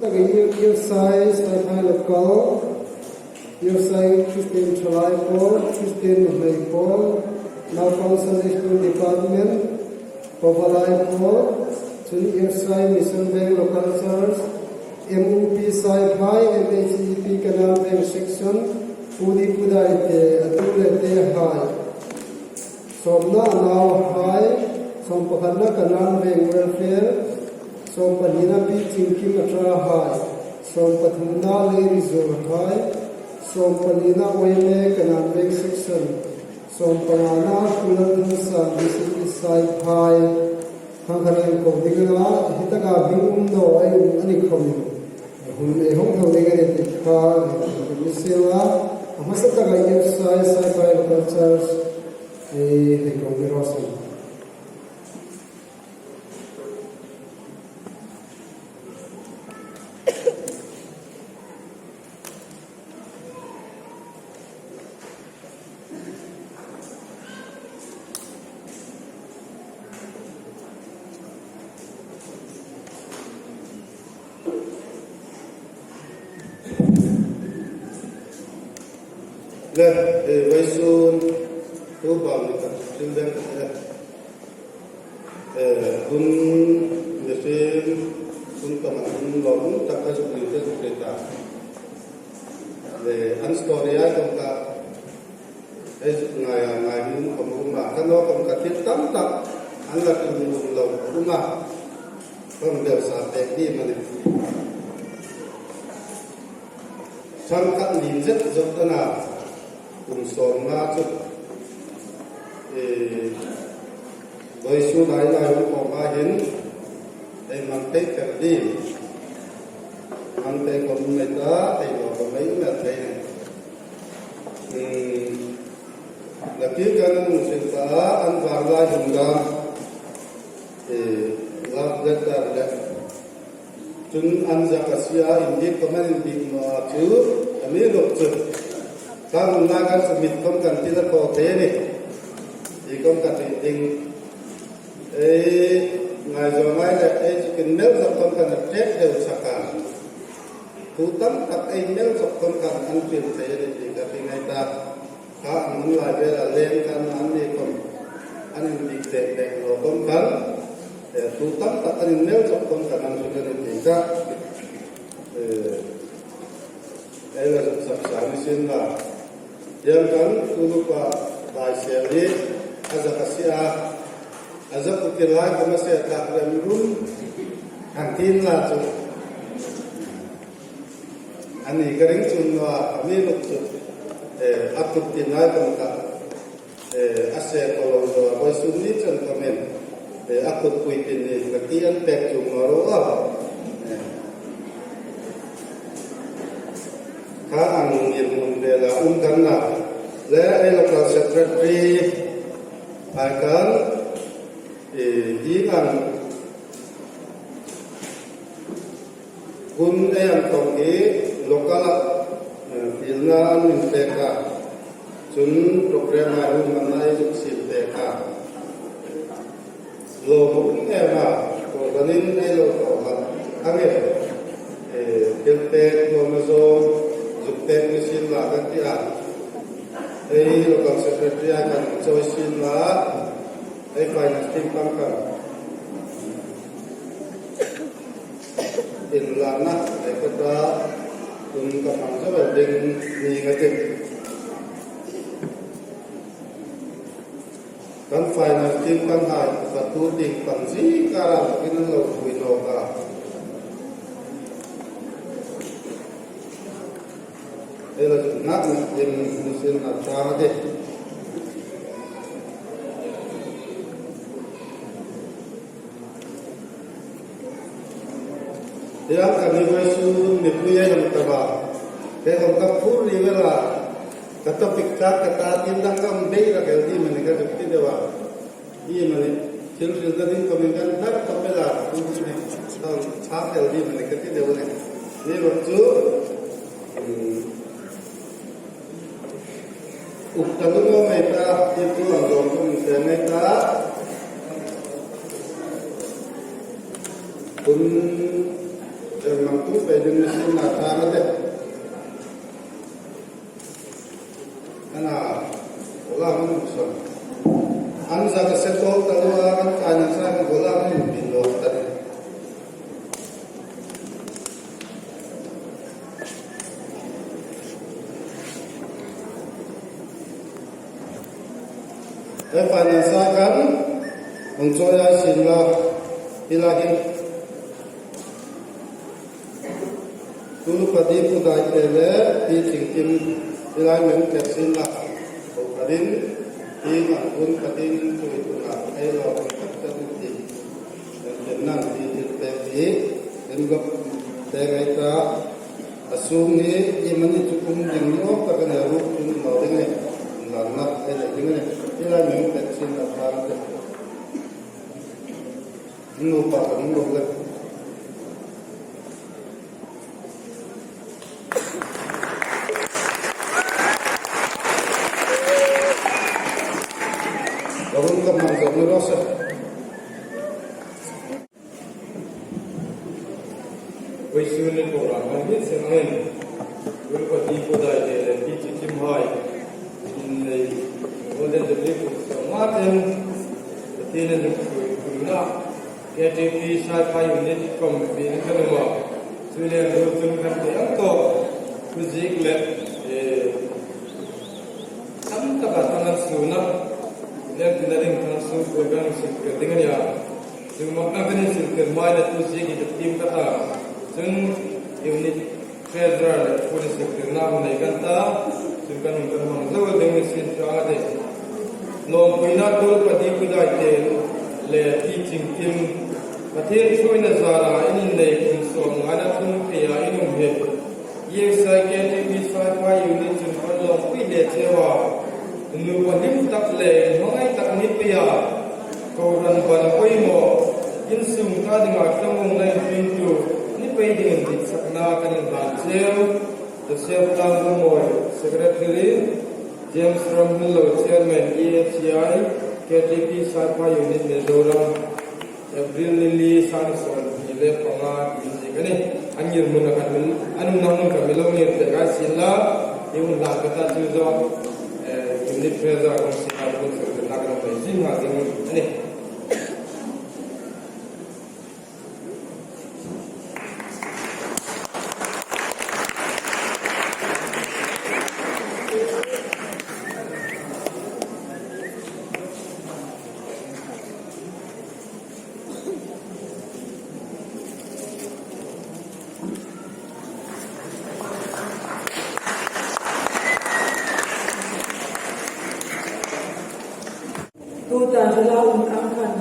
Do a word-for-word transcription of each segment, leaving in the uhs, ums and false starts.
Takin Irsai, Saiphai Local, Irsai Christian Thalai Pawl, Christian Nuhmei Pawl, Naupang Sunday School Department, Pavalai Pawl, chun Irsai Mission Veng Local Church, M U P Saiphai, M H E P Canal Veng Section, Pu Di Pu Dai te, a tu le tehai. Sawmna a nauhai, sawmpakhatna Canal Veng Welfare, sawmpahnina Pi Chingkim a ṭahai, sawmpathumna Lei Rizurhai, sawmpalina Oime Canal Veng Section, sawmpangana Pu Lalthansam D C P Saiphai, khang khan an ko ding a, hi taka hming um naw ei um a ni khawmin, hun ei hawng tho ding a ni ti kha, mi sela, a hmasa taka Irsai, Saiphai Local Church, ei, ei ko ni raw se. Le, eh, vawisun, tu bang ni ka, thil dang ka, eh, hun, mihring, hun ka man hun lo, hun tak ka zuk ni, ka zuk ni ta. Le, an story a, kong ka, Ei, ngai a, ngai hmun khom um a, ka naw khom ka thil tam tak an la tum um lo um a, kan bel sa pek ding a nih. Chang khat ni zet zet a na, kum sawmnga chu, eh, Vawisun lai lai hun khom a hin, ei man thei kher ding. Man thei khom mei ta, ei lo khom mei mei thei. Hmm. Nakie kan hung sin ta, an var lai hun dam. Eh, love letter le. Chun an zak a sia, indik khom an indik naw a chu, a mi lok chu. Ka hung na kan submit khom kan ti la ko te ni. Ei khom ka ti ding. Ei, ngai zo ngai le, ei, chu kin mel zok khom kan a tek deu sak a. Thu tam tak ei mel zok khom kan an pil thei ni ti ka ti ngai ta. Ka an hun lai vel a leng kan an ni khom. An indik tek tek lo khom kan. Eh, thu tam tak an inmel zok khom kan an zuk ni ti ka. Eh, ei la zuk sak sa ni sin la. Hieng kan tu nupa Daisel hi a zak a sia. A zak u ti lai khom a se tak lem rum. Kan tin la chu. Ani ka ring chun naw a, a mi luk chu. Eh, a kut tin lai khom ka. Eh, a se ko lo zo, vawisun ni chun comment. Eh, a kut pui tin ni, ka ti an pek chu ngor u a. Eh. Ka ang ni mun ve la um kan na. Le, ei local secretary, ai kan, eh, di kan, Hun ei an tawng hi local-a, eh, fielna an min pek a. Chun program-a hun manna ei zuk siem pek a. Lo hmu em a, ko kanin ei lo tawng a. Ang e, eh, thil pek nuom a zawng, zuk pek ni sien la ka ti a. Ei local secretary-a kan chawi sien la, ei finance team pang kan. Inlana, ei ka ta, tun ka hmang zo ding ni ka ti. Kan finance team kan hai, ka tu ding kan zi ka ra, in lo pui lo ka. Ei la ngak ngak in ni sien na ta de. Hieng ka mi vawisun mipui ei hang ta ba. Kei hang ka phur ri vela. Ka topic tak ka ta tin dang ka hang bei la kel ding mani ka zuk ti deu a. Iem a ni. Thil hrilna ding ka mi kan dar ka pe la. Ka hang chak kel ding mani ka ti deu a ni. Ni bak chu. Hmm. Ukta tu lo mai ta, ti tu ang zong tu mi se mai ta. Kun, eh, mang tu Ding ni sin na ta na de. Ana, ola mun son. An za ka se tol ta lo a, an ka na sa ka ola mun bin lo ta de. Ei finance-a khan hung chawi a sin la, ila hin. Tulupa di pu dai te le, ti ching kim, ila men tek sin la. Ko ka din, ti ngan kun ka din, tui tu na, ei lo, ka ta tu ti. Kan nang ti ti te ti, kan gop te ngai ta. A sung hi, i mani chu kum ding ni awm tak a ni a, ruk tum lo ding a ni. Lan nak te le ding a ni. Ti lai min tek sin la thar te. Nu pa ka nu lo le. Ka run ka man zo ni ro se. Vawisun ni program hmang hmang seng angin, Tulupa di pu dai te le ti chi chim hai, innei Golden Jubilee kum sawmnga ten, Pathienin zuk hril hril na, K T P Saiphai Unit Committee ni kan um a, chu le ru chun kan te ang to, thu ziek le, eh, tam taka thang an su na, le tin a ding thang su ko kan su ke ding a nia. Chu mak na kan insil tir mai le tu ziek hi ka tim ka ta. Chun unit treasurer le pu ni sek tir na hun nei kan ta. Chun kan hun kan hmang zo ding ni sin ta de. Lawmpuina Tulupa di pu dai te le ti ching kim. Pathien ṭhuoina zara in innei kum sawmnga na tum ke a in um hi. Ieng sai K T P Saiphai Unit chun kan lawmpui le cheu a. Nupa hlim tak le hmangai tak ni pei a. Kohran ban poimaw, insung ta dinga thlamuongna inhringtu ni pei dingin ditsakna kan inhlan cheu. Joseph Lalmumawi, Secretary, James Ramhillo, Chairman, E H C I, K T P Saiphai Unit Mizoram. April ni li, sang sawmhni le panga, ti ziek a nih. An ngir hmun a kan mi, an umna hmun kan mi lo ngir pek a sin la, i hun hlan ka ta chu zo, eh, unit treasurer kong sin a, kun sur ka ta kan lo zing ha zing a nih. Tuta hrila um ang khan,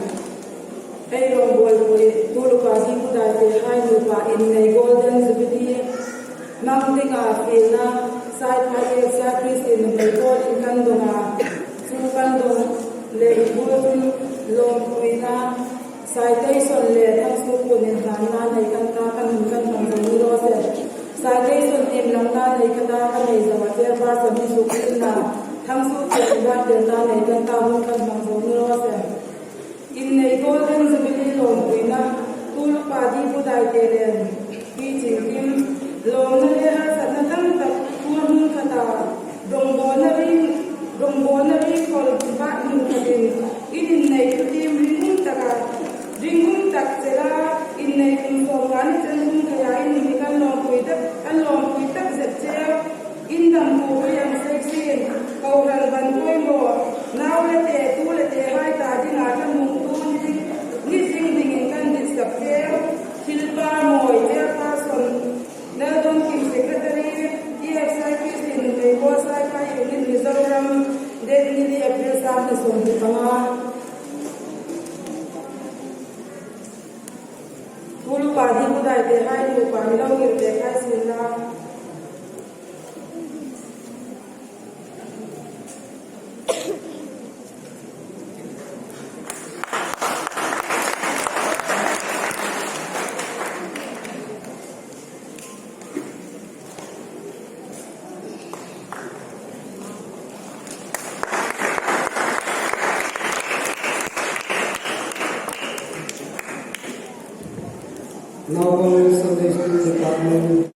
ei rawngbawlpui Tulupa di pu dai te hai nupa innei Golden Jubilee hmang dinga fielna Saiphai Executive Christian Nuhmei Bawlin kan dong a, chu kan dong le inbuotin lawmpuina citation le thangsuok puon inhlanna nei kan ta, kan hun kan hmang zo ni raw se. Citation inlangna nei ka ta, ka nei zo a, chairperson ni suk inla thangsuok puon inhlanna nei kan ta, hun kan hmang zo ni raw se. Innei Golden Jubilee lawmpuina, Tulupa di pu dai te le, ti ching kim, lawmna le harsatna tam tak, tuar hmun khat a, rawngbawlna ring, rawngbawlna ring kawl bat hmun khatin, in innei tu tim ringum taka, ringum tak chela, innei kum sawmnga ni chen hmun khaia in mi kan lawmpui tak, kan lawmpui tak zet cheu. In dam pu pu yang sek sin, kohran ban poimaw, nau le te, tu le te hai ta dinga thlamuongtu ni ding, ni ding dingin kan ditsak cheu. Thil pa mawi, chairperson, Naldawng Kim Amen.